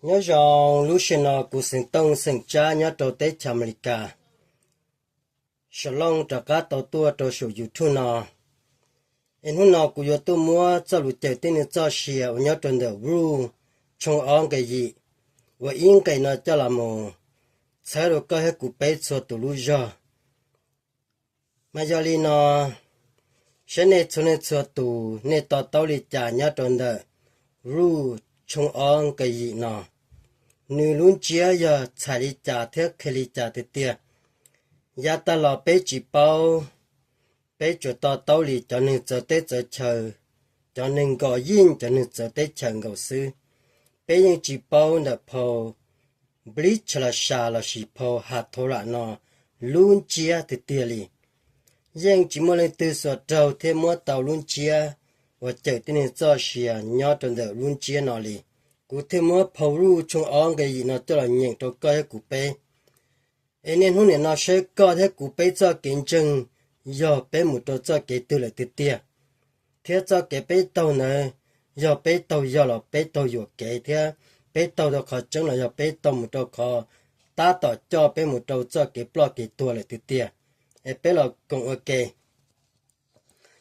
Nyob zoo, lub sij hawm no kuv xeem Tooj xeem Tsab nyob rau teb chaws Amelikas, Shalom rov qab tau tuaj rau saum YouTube no. Es hnub no kuv yuav tuaj muab txoj lus cawm tib neeg txoj sia uas nyob rau ntawm Vluj tshooj ob nqe yim uas ib nqe no coj los mus txhawb rau koj thiab kuv peb txhua tus lub zog. Mas yog li no, saib nej txhua leej txhua tus nej to taub li cas nyob rau ntawm Vluj tshooj ob nqe yim no, nws lub ntsiab yog txhais li cas thiab qhia li cas tiag tiag. Yav tag los peb tsis paub, peb tsuas to taub li cov neeg txawv teb txawv chaw, cov neeg nkos yeej cov neeg txawv teb chaws nkaus xwb. Peb yeej tsis paub ntawm phau Nplij Tsha Las Sas lossis phau Hav Thau Ram no lub ntsiab tiag tiag li. Yeej tsis muaj leej twg xuas raug thiab muab tau lub ntsiab uas cawm tib neeg txoj sia nyob rau ntawm lub ntsiab no li. Kuv thiaj muab phau Vluj tshooj ob nqe yim no coj los nyeem rau koj thiab kuv peb. Es niaj hnub nim no saib koj thiab kuv peb txoj kev ntseeg yog peb mus rau txoj kev twg lawm tiag tiag, thiab txoj kev peb taug ntawd yog peb taug yog los peb taug yuam kev thiab peb taug rau qhov tseeb los yog peb taug mus rau qhov tab tom coj peb mus rau txoj kev ploj kev tuag lawm tiag tiag. Es peb los koom ua ke.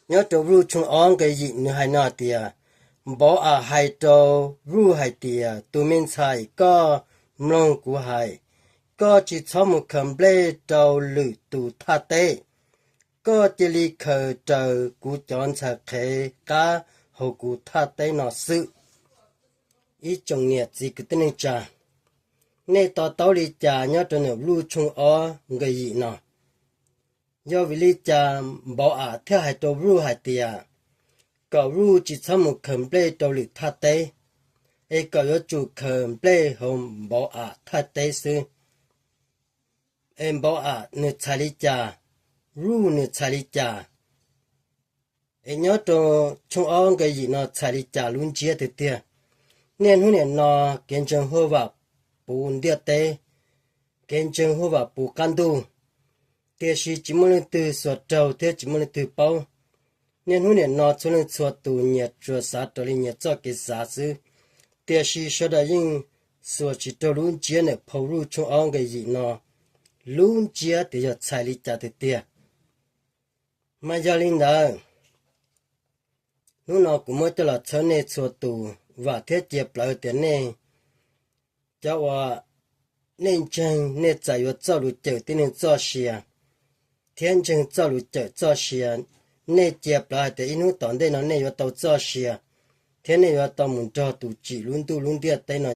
Nyob rau Vluj tshooj ob nqe yim nws hais no tias, Npauv Am hais rau Vluj hais tias, tus me ntxhais, koj mloog kuv hais, koj tsis txhob mus khaws nplej rau lwm tus thaj teb, koj cia li khaws raws kuv cov ntxhais qhev qab hauv kuv thaj teb no xwb. Ib tsoom niam txiv kwv tij neej tsa, nej to taub li cas nyob rau ntawm Vluj tshooj ob nqe yim no? Yog vim li cas Npauv Am thiaj hais rau Vluj hais tias kom Vluj tsis txhob mus khaws nplej rau lwm thaj teb, es kom yuav tsum khaws nplej hauv Npauv Am thaj teb xwb? Es Npauv Am nws txhais li cas? Vluj nws txhais li cas? Es nyob rau tshooj ob nqe yim no txhais li cas lub ntsiab tiag tiag? Niaj hnub nim no kev ntseeg huaj vam puv ntiaj teb, kev ntseeg huaj vam puv qab ntuj, tiam sis tsis muaj leej twg xuas raug thiab tsis muaj leej twg paub. Niaj hnub nim no txhua leej txhua tus nyias tsuas xav raws li nyias txoj kev xav xwb, tiam sis sawv daws yeej xuas tsis raug lub ntsiab ntawm phau Vluj tshooj ob nqe yim no lub ntsiab tias yog txhais li cas tiag tiag. Mas yog li ntawd, hnub no kuv muab coj los txhawb nej txhua tus, vam thiab cia plawv tias nej, cov uas nej ntseeg nej txais yuav txoj lus cawm tib neeg txoj sia, thiab ntseeg txoj lus cawm txoj sia, nej cia plawv hais tias ib hnub tom ntej no nej yuav tau txoj sia, thiab nej yuav tau mus nrog tus tsim lub ntuj lub ntiaj teb no